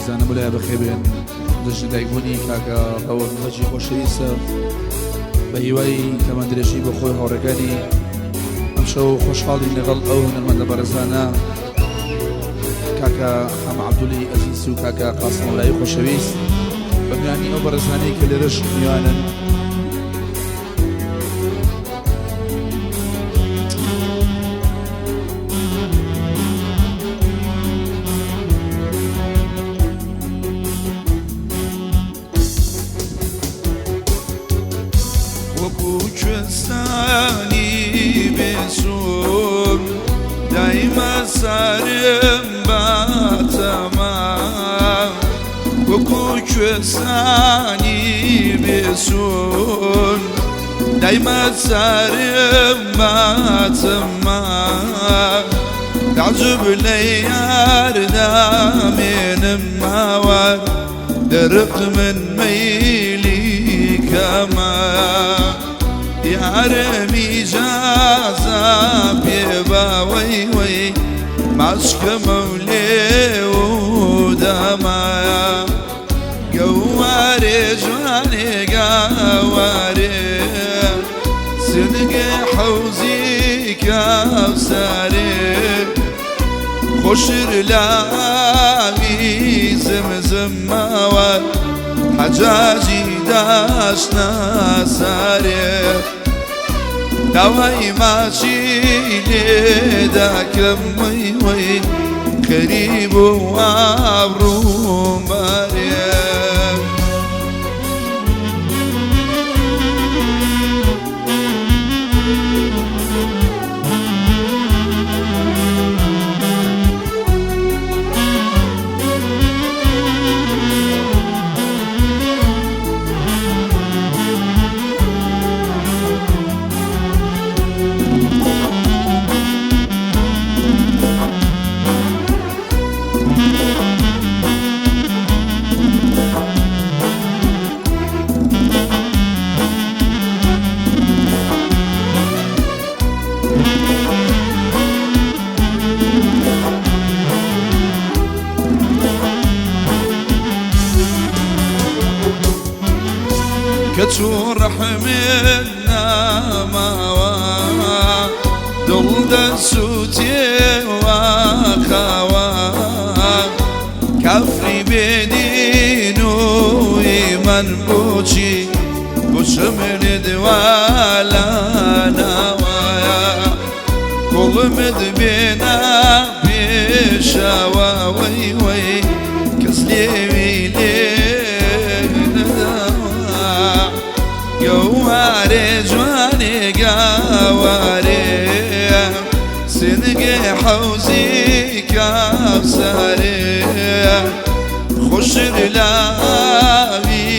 ئازیزانە بۆ لای بەخێر بێن. جەژنی دایکبوونی کاکە ڕەوەند بەگی خۆشەویستە، بە هیوای تەمەندرێژی بۆ خۆی هاوڕێکانی. ئەمشەو خۆشحاڵین لەگەڵ ئەو هونەرمەندە بەڕێزانە کاکە حەمە عەبدولی ئەزیز و کاکە قاسم مەولایی خۆشەویست، بە میوانی ئەو بەڕێزانەی کە لێرەش میوانن. وەکو کوێستانی بێسوور دایمە سارم باتەما، وەکو کوێستانی بێسوور دایمە سارم باتەما، تعجب لە یار دامێنم ماوە دەرق من مەیلی کەمە، یارمی جازا پێ باوەی وەی ماچکەمە و لێو دەمە. گەوارێ جوانێ گاوارێ سنگێ حەوزی کاوسارێ، خۆشر لاوی زمزم ماوە حەجاجی داشنا سارێ، داوای ماچی لێداکەم وەی وەی خەریب و ئابڕووم بارێ. کە چوو ڕەحمێت ناماوە دڵ دەسووتێ واخاوە، کافری بێدین و ئیمان بۆچی بۆچمنت والا ناوایە، کوڵمت بێنا پێشاوە وەی وەی کەس لێوی لێ نەداوە. گەوارێ جوانێ گاوارێ سنگێ حەوزی کاوسارێ، خۆشر لاوی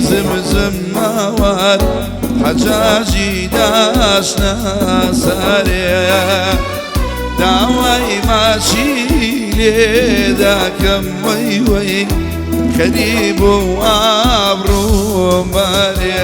زمزم ماوار حەجاجی داشنا سارێ، داوای ماچی لێداکەم وەی وەی خەریب و ئابڕووم بارێ.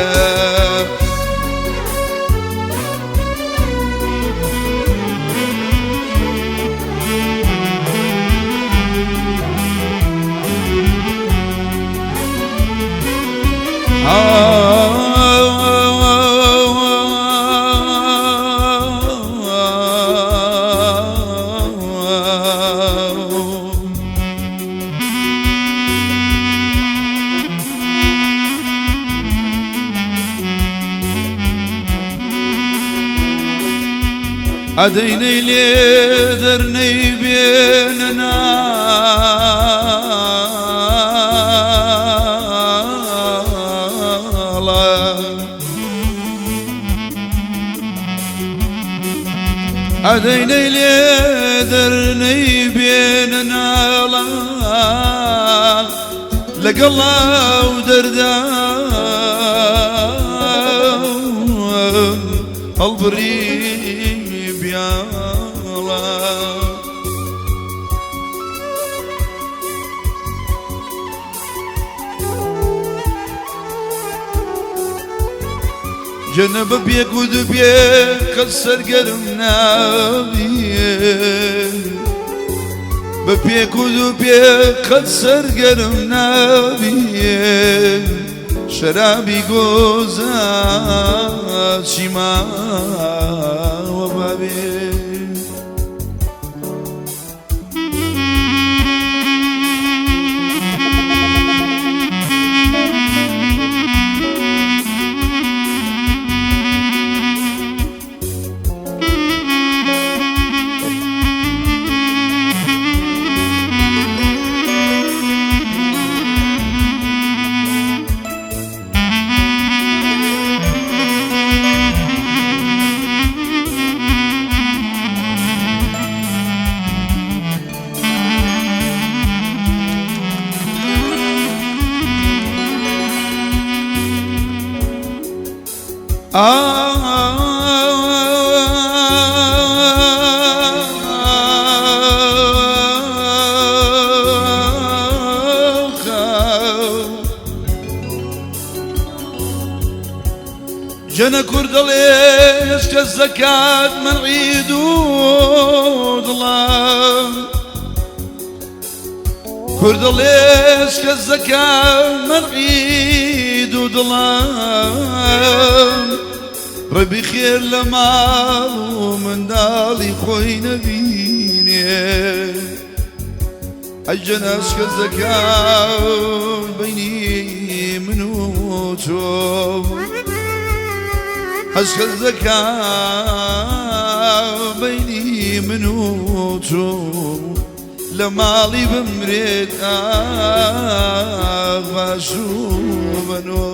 ئەدەینەی لێ دەرنەی بێنە ناڵە، ئەدەینەی لێ دەرنەی بێنە ناڵە، لەگەڵ ئەو دەردا هەڵبڕی بیاڵە. جەنە بە بێک و دبێ قەت سەرگەرم نابیێ. بە پێک و دوو پێ قەت سەرگەرم نابیێ شەرابی گۆزە چیماوە بابێ. جەنە کورد دەڵێش کە زەکات مەنعی دوو دڵم کورد دەڵێش کە زەکات مەنعی دوو دڵم ڕەبی خێر لە ماڵ و منداڵی خۆی نەبینێ ئەی جەناش کە زەکات بینی من و تۆ هەش کە زەکات بینی من و تۆ لە ماڵی بمرێت ئاخ باش و بەنۆ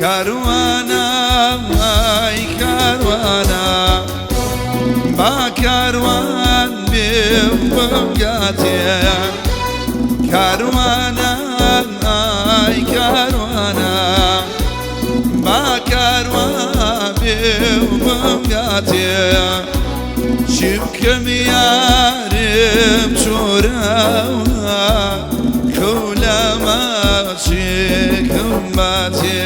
کاروانە ئای کاروانە با کاروان بێ بمگاتێ کاروانە ئای کاروانە با کاروان بێ بمگاتێ چی بکەم یارم چۆرەوە خەو لە ماچێکم باتێ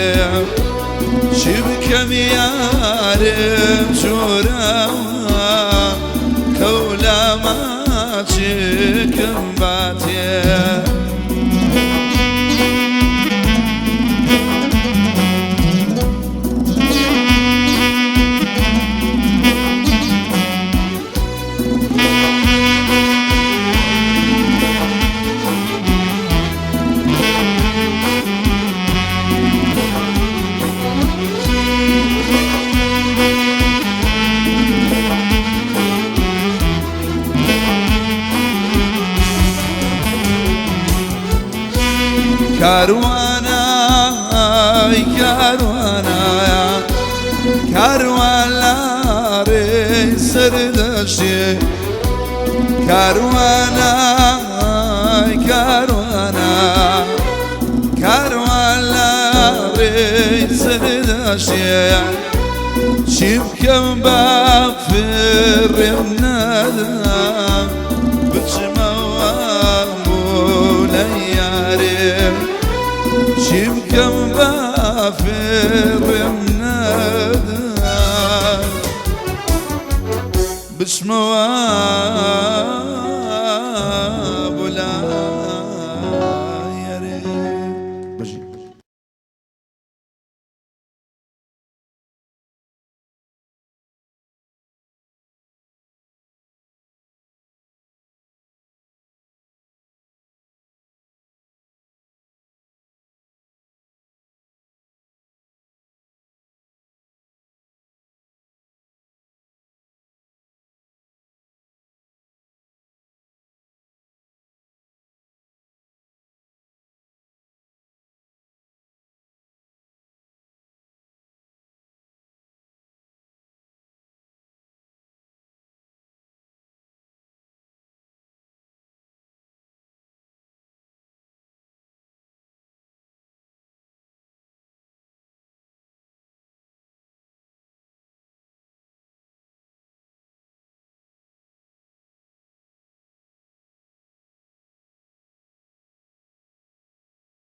چی بکەم یارم چۆرەوە خەو لە ماچێکم باتێ. کاروانە ئای کاروانە کاروان لاڕێ سەردەشتێ کاروانە ئای کاروانە کاروان لاڕێ سەردەشتێ چی بکەم با فڕێم نەدا بچمەوە بۆ لای یارێ چی بکەم با فڕێم نەدا بچمەوە.